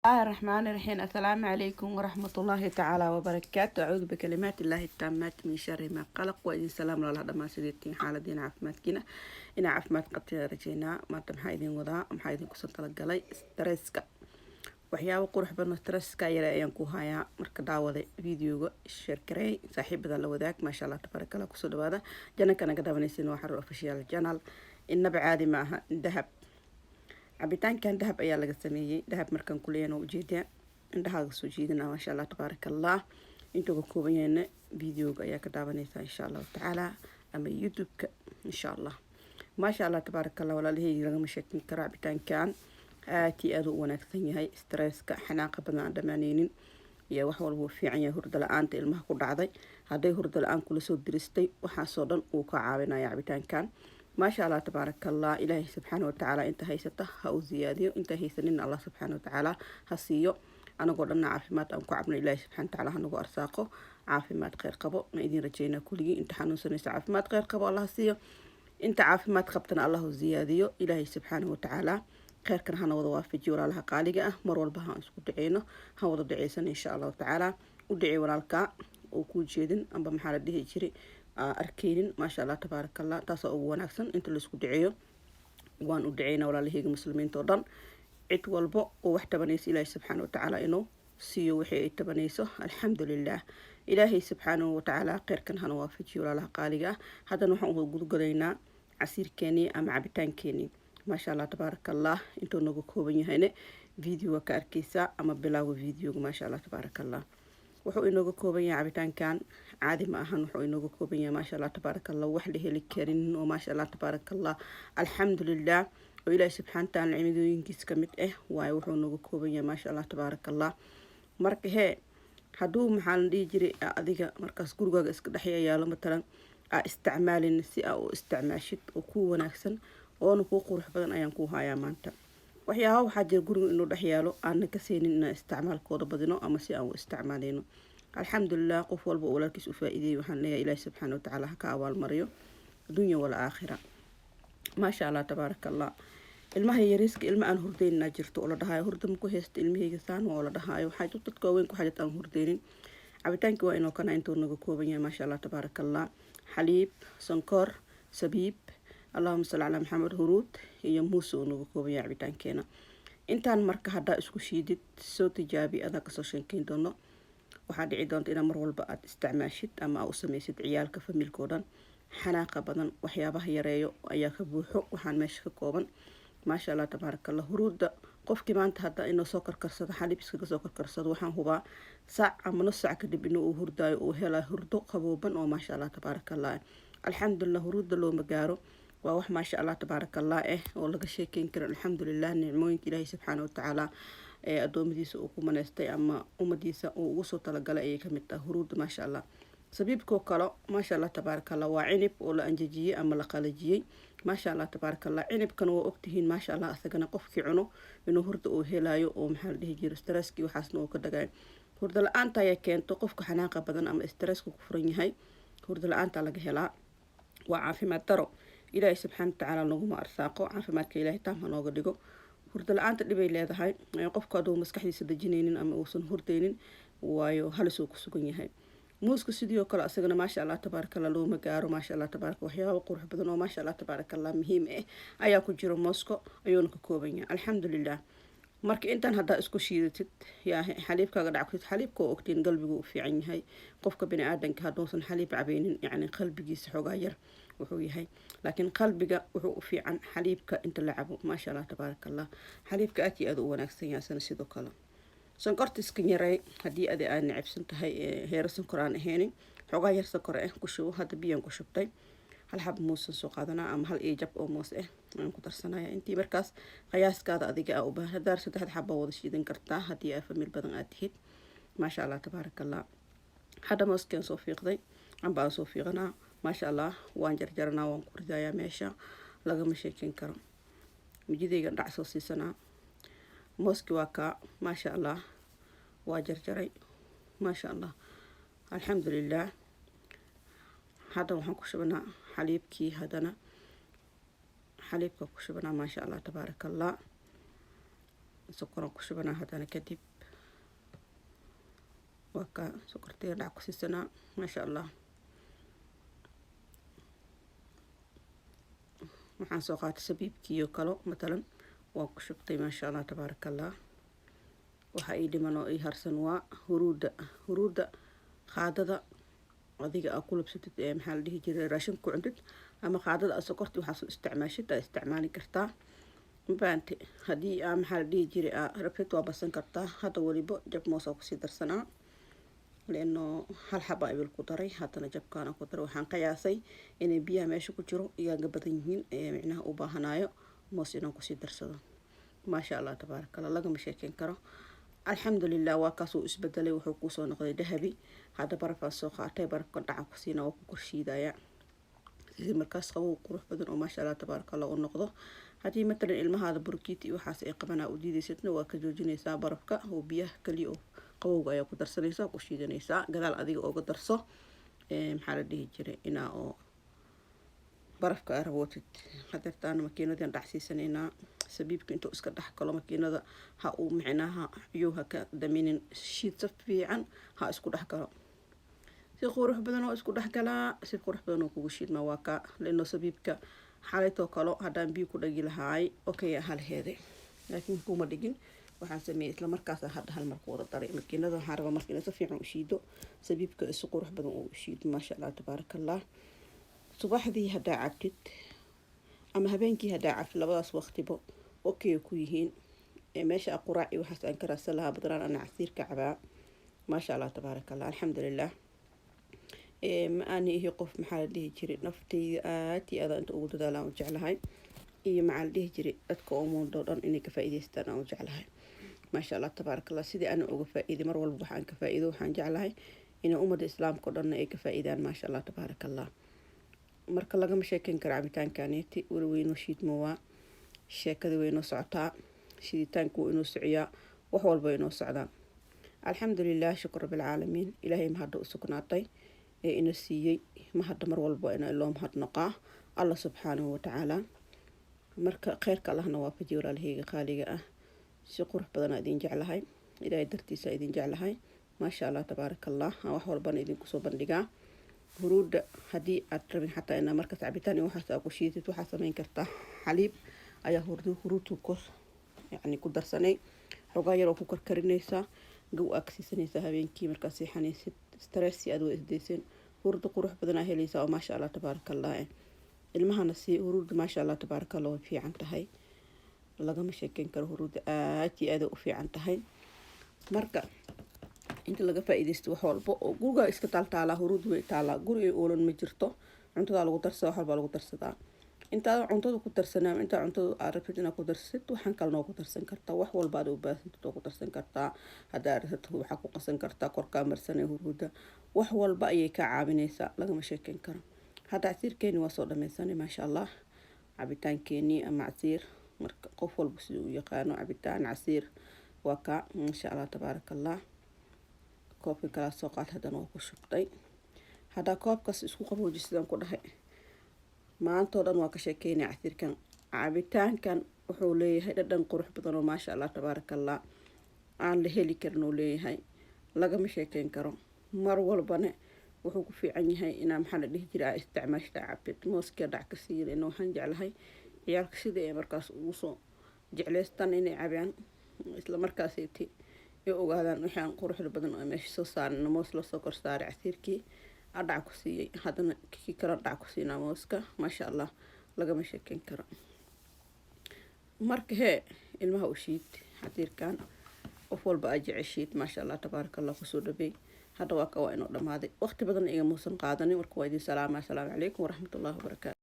الله الرحمن الرحيم. السلام عليكم ورحمة الله تعالى وبركاته. أعوذ بكلمات الله التامات من شر ما خلق. وإذن سلام الله dhamaan sideetiin xaaladiina caafimaadkiina inaa caafimaad qabteen rajeynaa. Maanta maxaa idin wadaa? Maxaa idin kusoo talagalay? Stresska, waxyaabo qurux badan stresska yare ayaan ku hayaa. Marka daawada videoga, share gareey, saaxiibada la wadaag. Maasha Allah, tabaaraka Allah. Kusoo dhawaada channelka naga daawanaysin, waa Xarur Official Channel. Innaba caadi ma aha dahab. Cabitaankan dahab ayaa laga sameeyey. Dahab markaan kuleeyana ujeedaa, indhahaaga soo jiidana. Maasha Allah, tabaaraka Allah. Intuu ka kooban yahayna videoga ayaa ka daawanaysaa, insha Allahu tacaala, ama YouTube-ka, insha Allah. Maasha Allah, tabaaraka Allah. Walaalaheygi, lagama sheekin karo cabitaankan, aad iyo aad u wanaagsan yahay. Stresska, xanaaqa badan aan dhammaaneynin iyo wax walba uu fiican yahay. Hurda la-aanta ilmaha ku dhacday, hadday hurda la-aan kula soo diristay, waxaasoo dhan uu ka caawinaya cabitaankan. Maasha Allah, tabaaraka Allah. Ilaahay subxaana watacaala inta haysata ha u ziyaadiyo, inta haysanina Allah subxaana watacaala ha siiyo. Anagoo dhanna caafimaad aan ku cabno, Ilaahay subxana watacaala hanagu arsaaqo caafimaad kheyr qabo. Ma idin rajeynaa kulligii. Inta xanuunsanaysa caafimaad kheyr qabo Allah siiyo, inta caafimaad qabtana Allah u ziyaadiyo. Ilaahay subxaana watacaala kheyrkan hana wada waafajiyo. Walaalaha qaaliga ah, mar walba ha isku duceyno, ha wada duceysano, insha Allahu tacaala. U dhicey walaalkaa oo kuu jeedin amba maxaa la dhihi jiray arkeynin. Maasha Allah, tabaaraka Allah. Taasoo ugu wanaagsan inta laisku duceeyo. Waan u duceynaa walaalaheyga muslimiinta oo dhan, cid walbo oo wax tabanaysa, Ilaahay subxaana watacaala inuu siiyo wixii ay tabanayso. Alxamdulilah, Ilaahay subxaanahu watacaala kheyrkan hana waafajiyo. Walaalaha qaaliga ah, haddana waxaan u gudgalaynaa casiirkeenii ama cabitaankeenii. Maasha Allah, tabaaraka Allah. Intuu nooga kooban yahayne videoga ka arkeysaa ama bilowga videoga. Maasha Allah, tabaaraka Allah. Wuxuu inooga kooban yahay cabitaankan caadi ma ahan. Wuxuu inooga kooban yahay, maasha Allah, tabaaraka Allah, wax la heli karin oo maasha Allah, tabaaraka Allah, alxamdulilah, oo Ilaahi subxaana wataala nicmadooyinkiis ka mid ah waayo. Wuxuu nooga kooban yahay, maasha Allah, tabaaraka Allah. Marka hee, hadduu maxaa la dhihi jiray, adiga markaas gurigaaga iska dhex yaalo matalan, aa isticmaalin, si aa u isticmaashid oo kuu wanaagsan oona kuu qurux badan ayaan kuu hayaa maanta. Waxyaabaha waxaa jira guriga inuu dhex yaalo aanan ka seenin inaan isticmaalkooda badino ama si aan u isticmaaleyno. Alxamdulilah, qof walba oo walaalkiis u faa-iideeyay waxaan leeyahay Ilaahi subxaana watacaala ha ka abaalmariyo adduunya wal aakhira. Maasha Allah, tabaaraka Allah. Ilmaha yariiska, ilma aan hurdeyninaa jirto oo la dhahayo hurda ma ku haysta ilmahayga saan oo la dhahayo. Waxaa dadka waaweyn ku xajirta aan hurdeynin. Cabitaankii waa inoo kana. Intuu naga kooban yahay, maasha Allah, tabaaraka Allah: xaliib, sonkor, sabiib, allahuma salli calaa Maxamed, huruud iyo muuse uu naga kooban yahay cabitaankeena. Intaan marka haddaa isku shiidid, soo tijaabi, adaa kasoo sheekeyn doono. Waxaa dhici doonta inaad mar walba aada isticmaashid ama aa u sameysid ciyaalka, familka oo dhan. Xanaaqa badan waxyaabaha yareeyo ayaa ka buuxo waxaan meesha ka kooban. Maasha Allah, tabaaraka Allah. Huruudda qofkii maanta hadda inuu soo karkarsado, xaliib iskaga soo karkarsado, waxaan hubaa saac ama nus saac kadib inuu uu hurdaayo, uu helayo hurdo qabooban oo maasha Allah, tabaaraka Allah. Alxamdulilah, huruudda looma gaaro. Waa wax maasha Allah, tabaaraka Allah eh oo laga sheekeyn karo. Alxamdulilah, nicmooyinka Ilaahay subxaana watacaala ee addoommadiisa uu ku maneystay ama ummadiisa uu ugu soo talagalay ayay kamid tahay huruudda, maasha Allah. Sabiibkoo kale, maasha Allah, tabaaraka Allah, waa cinib oo la anjejiyey ama la qalajiyey. Maasha Allah, tabaaraka Allah. Cinibkana waa ogtihiin, maasha Allah, asagana qofkii cuno inuu hurda uu helayo oo maxaa la dhihi jiro, stresskii waxaasna uu ka dhagayo. Hurda la-aanta ayaa keento qofka xanaaqa badan ama stresska ku furan yahay. Hurda la-aanta laga helaa, waa caafimaad daro. Ilaahay subxaana watacaala naguma arsaaqo, caafimaadka Ilaahay taam ha nooga dhigo. Hurda la-aanta dhibay leedahay. Qofka hadduu maskaxdiisa dejinaynin ama uusan hurdeynin, waayo halis uu ku sugan yahay. Muuska sidoo kale asagana, maasha Allah, tabaaraka Allah, looma gaaro. Maasha Allah, tabaaraka. Waxyaaba qurux badan oo maasha Allah, tabaaraka Allah, muhiim ah ayaa ku jiro. Moosko ayuuna ka kooban yahay. Alxamdulilah. Marka intaan haddaa isku shiidatid, yaa xaliibkaaga dhactid, xaliibka oo ogtiin qalbigu u fiican yahay. Qofka bini aadanka hadduusan xaliib cabaynin, yacni qalbigiisa xoogaa yar wuxuu yahay, laakiin qalbiga wuxuu u fiican xaliibka inta la cabo. Maasha Allah, tabaaraka Allah. Xaliibka aad iyo aad u wanaagsan yahay asana sidoo kale. Sonkorta iska yaray haddii adi aad necebsan tahay heero sonkor aan ahaynin, xoogaa yar sonkor ah ku shubo. Hadda biyaan ku shubtay. Hal xab muusan soo qaadanaa ama hal iyo jab oo moos ah ayaan ku darsanaya, intii markaas qiyaaskaada adiga aa u baahan. Haddaa saddexda xaba wada shiidan kartaa haddii aa famil badan aad tihid. Maasha Allah, tabaaraka Allah. Hadda mooskeen soo fiiqday amba aan soo fiiqanaa. Maasha Allah, waan jarjaranaa, waan ku ridayaa meesha. Lagama sheekeyn karo. Mijidayga dhac soo siisanaa. Mooski waa kaa, maasha Allah, waa jarjaray. Maasha Allah, alxamdulilah. Hadda waxaan ku shubanaa xaliibkii. Haddana xaliibka ku shubanaa. Maasha Allah, tabaaraka Allah. Sokoran ku shubanaa haddana. Kadib waa ka sokortaya dhac ku siisanaa, maasha Allah. Waxaan soo qaatay sabiibkiiyo kalo matalan, waa ku shubtay, maasha Allah, tabaaraka Allah. Waxaa ii dhiman oo ii harsan waa huruudda. Huruudda qaadada adiga aa ku labsatid ee, maxaa la dhihi jiray, raashinka ku cuntid, ama qaadada aa sokorti waxaas u isticmaashid aa isticmaali kartaa, mafahanti? Haddii aa, maxaa la dhihi jiray, aa rabtid, waa basan kartaa. Hadda weliba jab moos aa kusii darsanaa, لأنه hal xaba ibil ku daray, haddana jabkaana ku daray. Waxaan qiyaasay inay biyaha meesha ku jiro igaaga badan yihiin ee micnaha u baahanayo moos inaan kusii darsado. Maasha Allah, tabaaraka Allah, lagama sheekeyn karo. Alxamdulilah, waa kaasuu isbedelay, wuxuu kusoo noqday dahabi. Hadda barafaan soo qaatay, barafka dhacan kusiina, waa ku korshiidaya sidii markaas qabow qurux badan oo maasha Allah, tabaaraka Allah u noqdo. Haddii matalan ilmahaada burkiit iyo waxaas ay qabanaa u diidaysadna, waa ka joojinaysaa barafka oo biyaha kaliya oo qabowga ayaa ku darsanaysaa, ku shiidanaysaa. Gadaal adiga ooga darso, maxaa la dhihi jiray, inaa oo barafka aa rabootid. Hadeertaana makiinadian dhacsiisanaynaa. Sabiibka intuu iska dhex galo makiinada, ha uu micnaha ciyuu ha ka daminin. Shiid si fiican, ha isku dhex galo si qurux badan oo isku dhex galaa, si qurux badan oo kugu shiidmaa. Waa ka lano sabiibka xalaytoo kalo haddaan biyo ku dhagi lahaay, okay halaheede, laakiin kuma dhigin. Waxaan sameeyey isla markaas hadda hal mar ku wada daray makiinada. Waxaan rabaa marka inay si fiican u shiido sabiibka, si qurux badan oo u shiido, maasha Allah, tabaaraka Allah. Subaxdii haddaa cabtid ama habeenkii haddaa cabtid, labadaas waqtiba okay ku yihiin. Meesha quraac iyo waxaas aan ka raadsan lahaa, badanaan ana casiirka cabaa, maasha Allah, tabaaraka Allah, alxamdulilah. Ma aani ihi qof, maxaa la dhihi jiray, naftayda aad iyo aad inta ugu dadaalaan u jeclahay, iyo maxaa la dhihi jiray, dadka oo dhan inay ka faa'iidaystaan aan u jeclahay, maasha Allah, tabaaraka Allah. Sidii ana uga faa'iiday, mar walba waxaan ka faa'iido waxaan jeclahay inay ummadda islaamka o dhanna ay ka faa'iidaan, maasha Allah, tabaaraka Allah. Marka lagama sheekeyn karo cabitaankaneeti. Weli weynoo shiidmo, waa sheekada weynoo socotaa, shiiditaanku wuu inoo sociyaa, wax walba inoo socdaan. Alxamdulilah, shukr rabbilcaalamiin. Ilaahay mahadda u sugnaatay ee ina siiyey. Mahadda mar walba ina loo mahadnaqaa Allah subxaanahu watacaala. Marka kheyrka Allahna waafajiyo. Walaalahayga qaaliga ah, si qurux badanaa idin jeclahay, Ilaahay dartiisa idin jeclahay, maasha Allah, tabaaraka Allah. Wax walbana idinku soo bandhigaa. Huruudda haddii aad rabin xataa inaa markaas cabitaan iyo waxaas aa ku shiidid, waxaa sameyn kartaa xaliib ayaa huruudka kor yacni ku darsanay, xogaa yar oo ku karkarinaysaa, gow aa ka siisanaysaa habeenkii markaad seexanaysid. Stress aad waa isdaysan, hurda qurux badan aa helaysaa oo maasha Allah, tabaaraka Allah. Ilmahana sii huruudda, maasha Allah, tabaaraka Allah, way fiican tahay, lagama sheekeyn karo. Huruudda aad iyo aad u fiican tahay. Marka inta laga faa-iidaysto wax walba oo guriga iska taaltaalaa, huruud way taalaa, guriga oolan ma jirto. Cuntadaa lagu darsadaa, wax walbaa lagu darsadaa. Intaada cuntada ku darsanaa, intaa cuntada aad rabtid inaad ku darsid, waxaan kalena waa ku darsan kartaa. Wax walba aad u baahantid waa ku darsan kartaa. Haddaa rabtid waxaa ku qasan kartaa, korkaa marsanay huruudda. Wax walba ayay kaa caawinaysaa, lagama sheekeyn karo. Hadda casiirkeeni waa soo dhameysanay, maasha Allah, cabitaankeenii ama casiir, marka qof walba siduu u yaqaano, cabitaan, casiir, waa kaa, maasha Allah, tabaaraka Allah. Koobka kalaa soo qaat, haddana waa ku shubtay. Haddaa koobkaas isku qabooji, sidaan ku dhahay, maantoo dhan waa ka sheekeynaya casiirkan. Cabitaankan wuxuu leeyahay dhadhan qurux badan oo maasha Allah, tabaaraka Allah aan la heli karin uu leeyahay, lagama sheekeyn karo. Mar walbane wuxuu ku fiican yahay inaa, maxaa la dhihi jira, aa isticmaashta, cabtid. Mooskia dhac ka siiyin ina waxaan jeclahay ciyaalka sidii ay markaas ugu soo jeclaystaan inay cabaan, isla markaasati ay ogaadaan waxaan quruxda badan oo meesha soo saaran. Moos lasoo kor saaray casiirkii aa dhac ku siiyey, haddana kii kale dhac ku siinaa mooska, maasha Allah, lagama sheekeyn karo. Marka hee, ilmaha u shiid casiirkan, qof walba aa jeceshiid, maasha Allah, tabaaraka Allah, kusoo dhabeey. Hadda waa ka waa inuu dhamaaday, waqti badan igamuusan qaadanin. Marka waa idin salaama. Asalaamu calaykum waraxmatullahi wabarakaatu.